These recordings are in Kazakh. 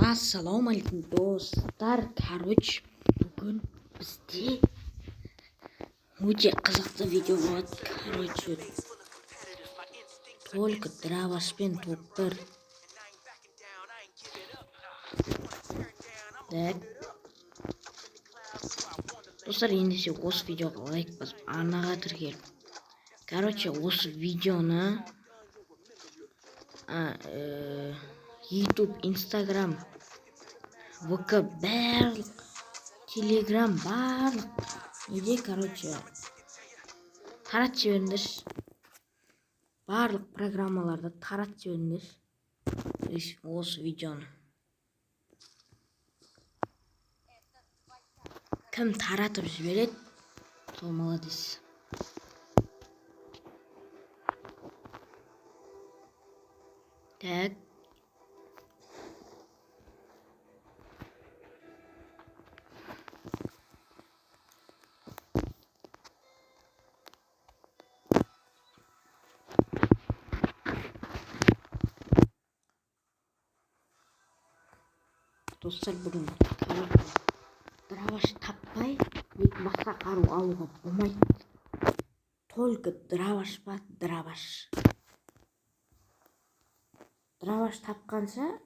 Ассалаумағалейкум, достар. Короче, бүгін бізде өте қызықты видео болады. Короче, только дробашпен топ 1. Так. Достар, ендеше осы видеоға лайк басып, арнаға тіркеліп. Короче, осы видеоны YouTube, Instagram, ВК, барлық, Телеграм, барлық неде, короче, таратып жіберіңдерші. Барлық программаларда таратып жіберіңдерші. То есть осы видеоны. Кім таратып жібереді, сол молодец. Так. Достар, бүгін, короче, дробаш таппай, басқа қару алуға болмайды. Только дробаш па, дробаш. Дробаш тапқанша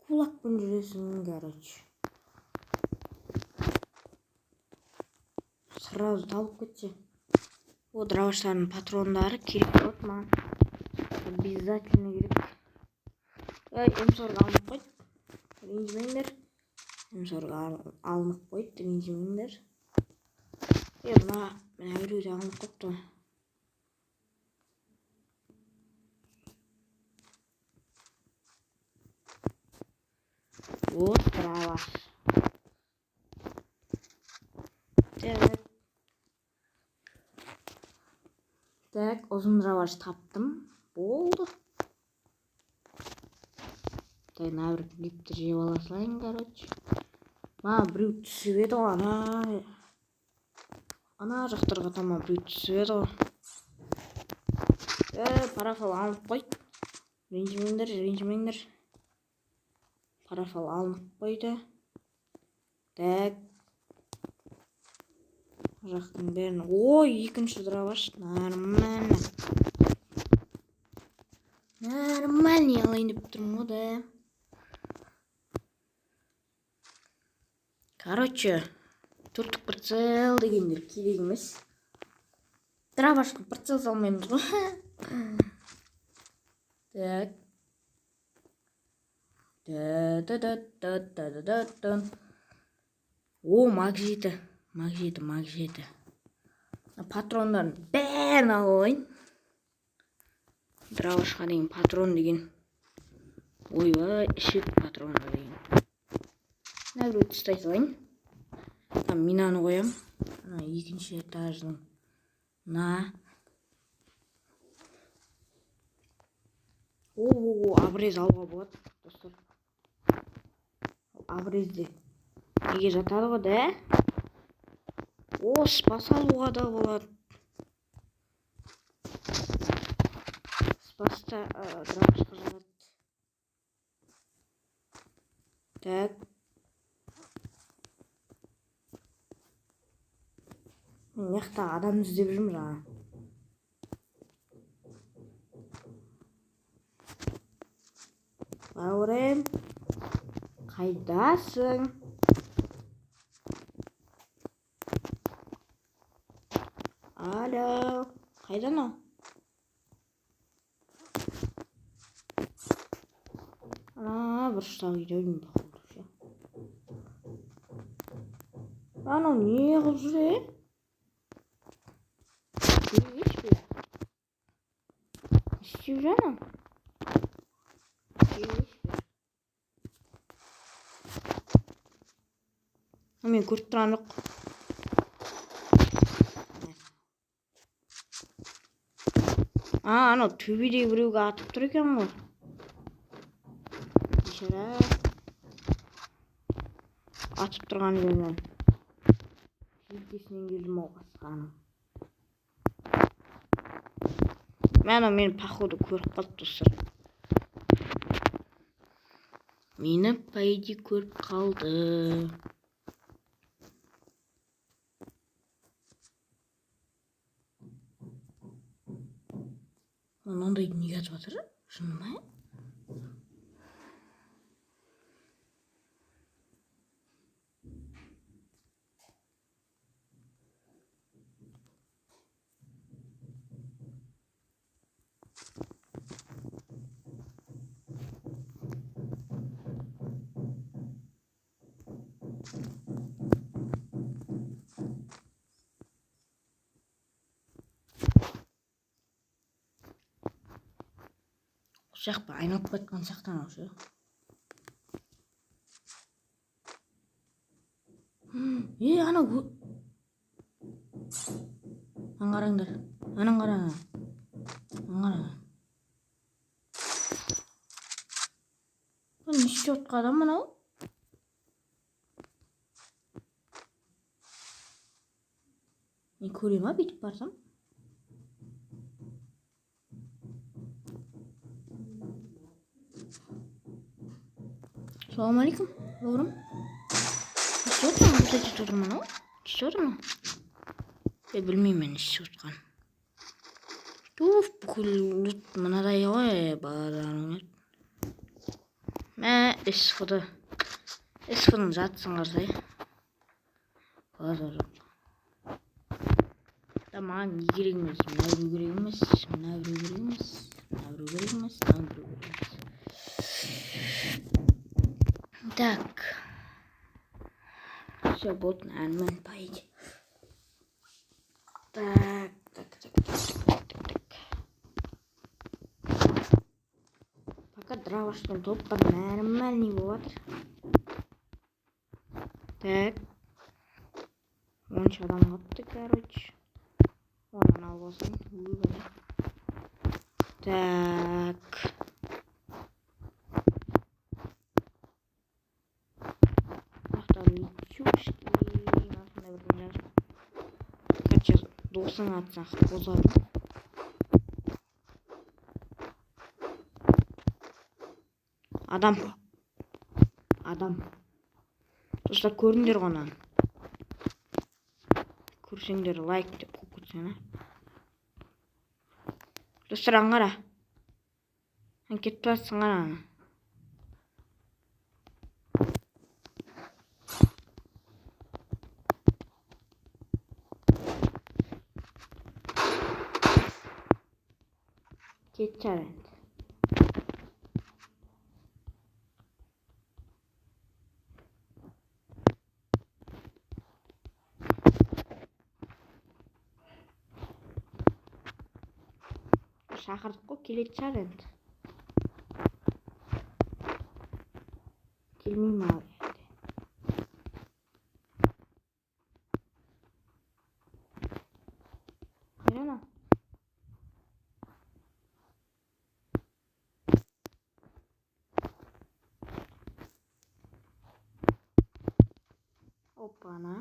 кулакпен жүресің, короче. Сразу табылып кетсе. О, дробаштардың патрондары керек болады маған. Обязательно керек. Ей, М40 алынып қойды. Ренжімеңдер. М40 алынып қойды, ренжімеңдер. Е, мына біреу де алынып қойыпты ғой. Вот дробаш. Так. Так, ұзын дробаш таптым. Болды. Так, мына бір грипті жеп ала салайын, короче. Мына біреу түсіп еді ғой, ана. Ана жақтарға таман біреу түсіп еді ғой. Парафал алынып қойды. Ренжімеңдер, ренжімеңдер. Парафал алынып қойды. Так. Жақтың бәрін. Ой, екінші дробаш. Нормально. Нормально алайын деп тұрмын ғой да. Короче, төрттік прицел дегендер керек емес. Дробашқа прицел салмаймыз ғой. Так. Да-да-да-да-да-да-да. О, маг 7. Маг 7, маг 7. Патрондардың бәрін алып алайын. Дробашқа деген патрон деген. Ойбай, ішек патрондар деген. Мына біреуді тастай салайын. Там минаны қоямын. Ана екінші этаждың. На. О, о, о, обрез алуға болады, достар. Обрезде неге жатады ғой, да? О, спас алуға да болады. Спаста дробашқа жатады. Так. Мен мына жақта адам іздеп жүрмін жаңа. Бауырым, қайдасың? Алло, қайда анау? Ана бұрыштағы үйде ойын, походу, ше. Анау не қылып жүр, е? Бергеш, бля. Не істеп жүр анау? Бергеш, бля. Мен көріп тұрған жоқ. А, анау төбедегі біреуге атып тұр екен ғой. Бейшара. Атып тұрған жерінен. Желкесінен келдім ау қасқаның. Мә, анау мені, походу, көріп қалды, достар. Мені, по идее, көріп қалды. Мынандай неге атып жатыр? Шыны ма? Осы жақ па, айналып кеткен сияқты анау ше. Е, анау ана қараңдар. Анан қара. Ана қара. Не істеп жатқан адам мынау? Мен көре ма бүйтіп барсам? Салам алейкум, бауырым. Не істеп отырмын? Бұл жерде отыр мынау? Не істеп отыр мынау? Е, білмеймін мен не істеп отқанын. Туф, бүкіл лут мынадай ғой, балаларың. Мә, СФ-ды. СФ-ның жартысын қарасай. Базар жоқ. Да, маған не керек емес, мына біреу керек емес, мына біреу керек емес, мына біреу керек емес, мына біреу керек емес. Так. Все, болды, нормально, по идее. Так, так, так, так, так, так, так. Пока дробашпен топ бар, нормальный болып жатыр. Так. 13 адам қалыпты, короче. Оны алып алсаң, өліп. Так. Мына летучки, мынандай бірдеңе жазып. Короче, досың атсақ қозады. Адам. Адам. Достар, көрдіңдер ғой ананы. Көрсеңдер лайк деп қойып кетсең, а? Достар, аны қара. Ан кетіп баратсың, қара аны. Кетіп шығар енді. Шақырдық қой, келетін шығар енді. Келмей ма енді? Қайда анау? Опа-на.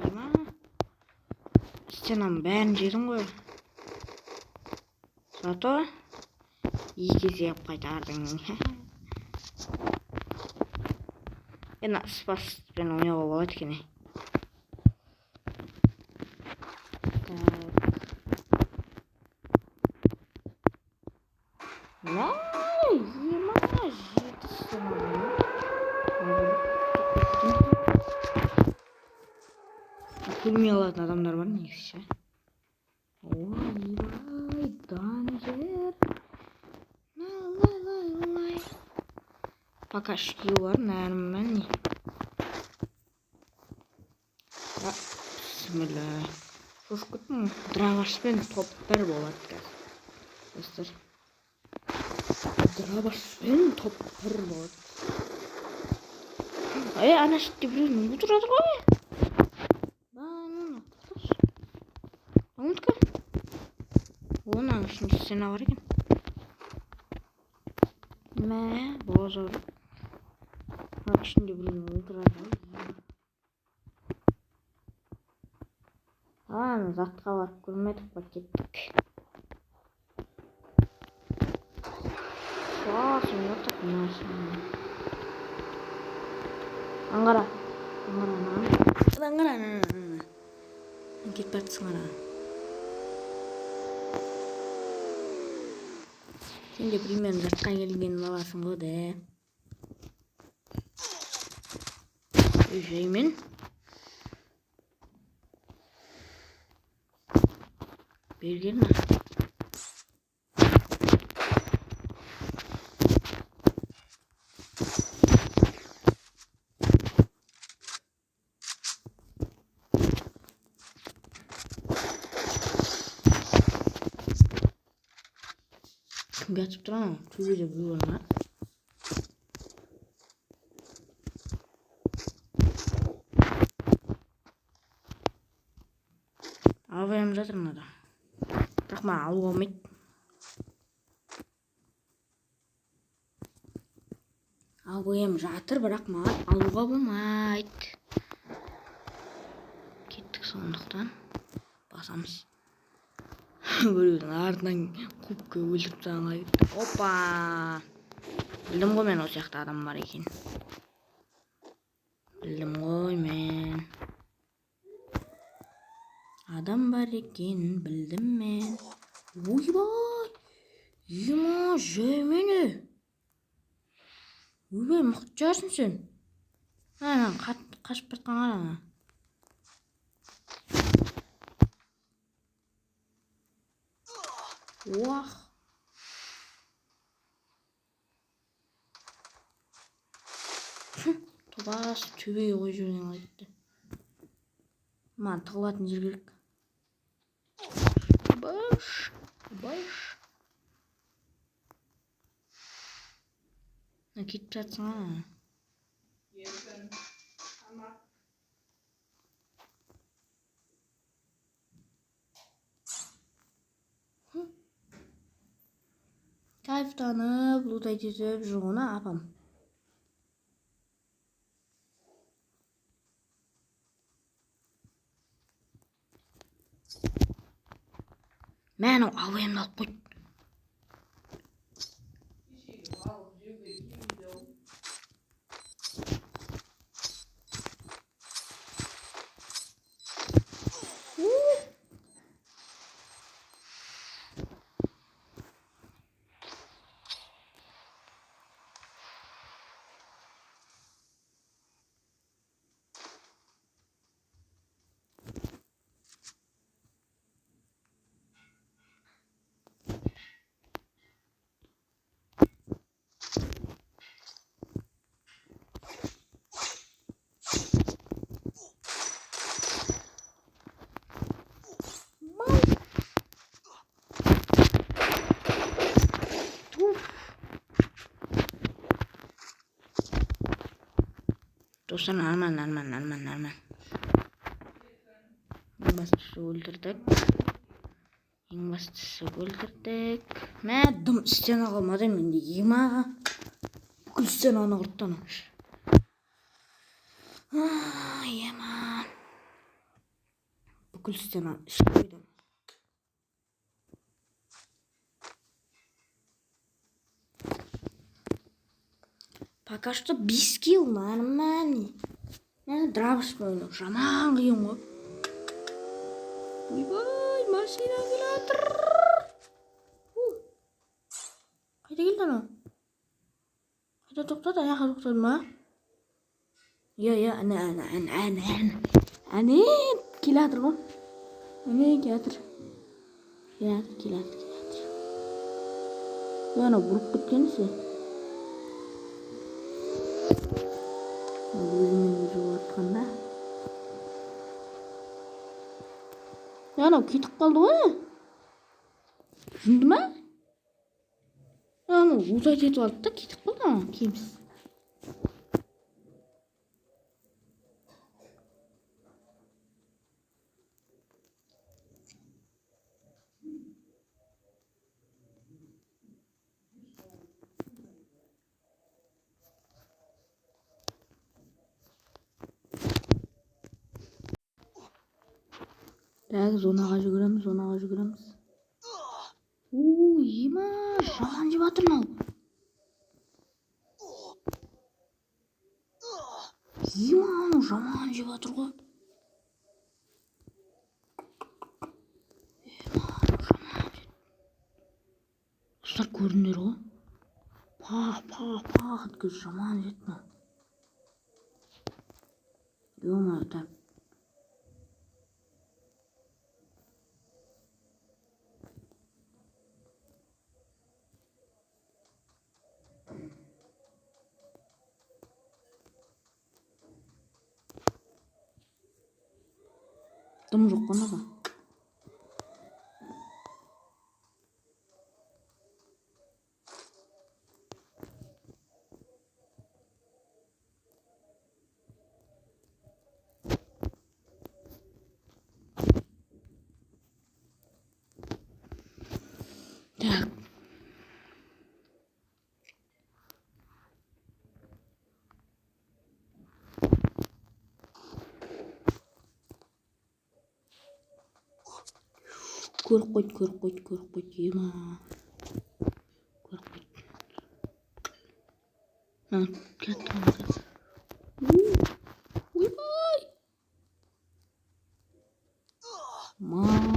Ема. Стенаның бәрін жедің ғой. Зато екі есе қылып қайтардың. Енді спаспен ойнауға болады екен. Так. Мә, ема, жеті стена. Көрмей алатын адамдар бар негізі ше. Ойбай, данжер. Лай-лай-лай. Пока үшеуі бар, нормальный. Бісміллә. Шошып кеттім. Дробашпен топ бір болады қазір. Достар. Дробашпен топ бір болады. Ей, ана шетте біреу не тұрады ғой? Ұмытқа. Оның ішінде стена бар екен. Мә, бозор. Ішінде біреу отырады. Ана затқа барып көрмедік па, кеттік. Аңғара. Аңғара, аңғара. Аңғара. Кетіп бара жатсың ана. Сен де примерно затқа келген баласың ғой да. Жаймен. Берген. Кімге атып тұр анау? Төбеде біреу бар ма? АВМ жатыр мынада. Бірақ маған алуға болмайды. АВМ жатыр, бірақ маған алуға болмайды. Кеттік, сондықтан басамыз. Біреудің артынан қуып өлтіріп тастағанға кетті. Опа! Білдім ғой мен осы жақта адам бар екен. Білдім ғой мен. Адам бар екенін білдім мен. Ойбай! Ема, жаймен. Ойбай, мықты жарсың сен. Ана, қашып бара жатқан ана. Уах. Тобас төбеге қойып жіберген қалай кетті. Маған тығылатын жер керек. Баш, баш. Мына кетіп жатсың ана. Кайфтанып, лутать етіп жүр ғой апам. Мә, анау АВМ-ді алып қойды. Достар, нормально, нормально, нормально, нормально. Ең бастысы өлтірдік. Ең бастысы өлтірдік. Мә, дым стена қалмады менде. Ема. Бүкіл стенаны құртты анау. Ема. Бүкіл стена ішіп қойды. Пока что 5 килл нормальный. Мә, дробашпен ойнау жаман қиын ғой. Ойбай, машина келе жатыр. Қайда келді анау? Қайда тоқтады? Ана жаққа тоқтады ма? Иә, иә, ана, ана, ана, ана, ана. Әне келе жатыр ғой. Әне келе жатыр. Келе жатыр, келе жатыр, келе жатыр. Анау бұрып кеткен ше. Өзімен өзі жатқанда. Анау кетіп қалды ғой. Жынды ма? Анау лутать етіп алды да кетіп қалды анау кемсіз. Так, зонаға жүгіреміз, зонаға жүгіреміз. У, ема, жаман жеп жатыр мынау. Ема, анау жаман жеп жатыр ғой. Ема, анау жаман жеп. Достар, көрдіңдер ғой. Пах, пах, пах еткізіп жаман жеді мынау. Ё-моё, так. Дым жоқ қой мынада. Так. Көріп қойды, көріп қойды, көріп қойды. Ема. Көріп қойды. А, кетті. Ойбай. Ма.